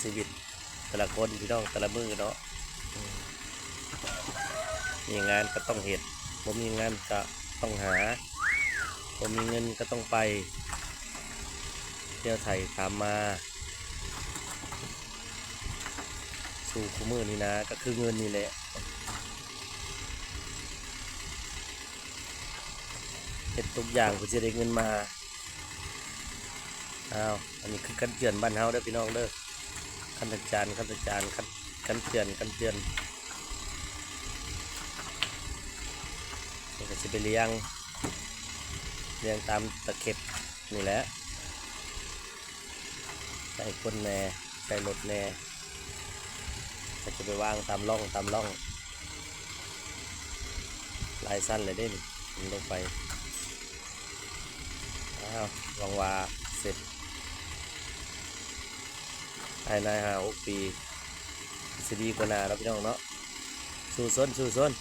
ຊີວິດແຕ່ລະຄົນພີ່ນ້ອງ ແຕ່ລະມື້ເນາະ ອືມ ມີງານກໍຕ້ອງເຮັດ ບໍ່ມີງານກໍຕ້ອງຫາ ບໍ່ມີເງິນກໍຕ້ອງໄປ ແນວໃດຕາມມາ ສູ່ຄູ່ມື້ນີ້ນະ ກໍຄືເງິນນີ້ແຫຼະ ເຮັດທຸກຢ່າງເພື່ອຊິໄດ້ເງິນມາ. ອ້າວ ອັນນີ້ຄືກັນເຈື່ອນບ້ານເຮົາເດີພີ່ນ້ອງເດີ ຄັນຕະຈານ ຄັນຕະຈານ ຄັນ ກັນເຈື່ອນ ກັນເຈື່ອນ ເພິ່ນກໍຊິໄປລຽງ ລຽງຕາມຕະເຂັບນີ້ແຫຼະ ໃສ່ຄົນແດ່ ໃສ່ລົດແດ່ ກໍຈະໄປວາງຕາມຮ່ອງ ຕາມຮ່ອງ ຫຼາຍຊັ້ນແລ້ວເດ້ນີ້ ມັນລົງໄປ ອ້າວ ຫວັງວ່າເສັດ ພາຍໃນຫ້າຫົກປີ ຊິດີກວ່າໜ້າເນາະພີ່ນ້ອງເນາະ ສູ້ຊົນ ສູ້ຊົນ.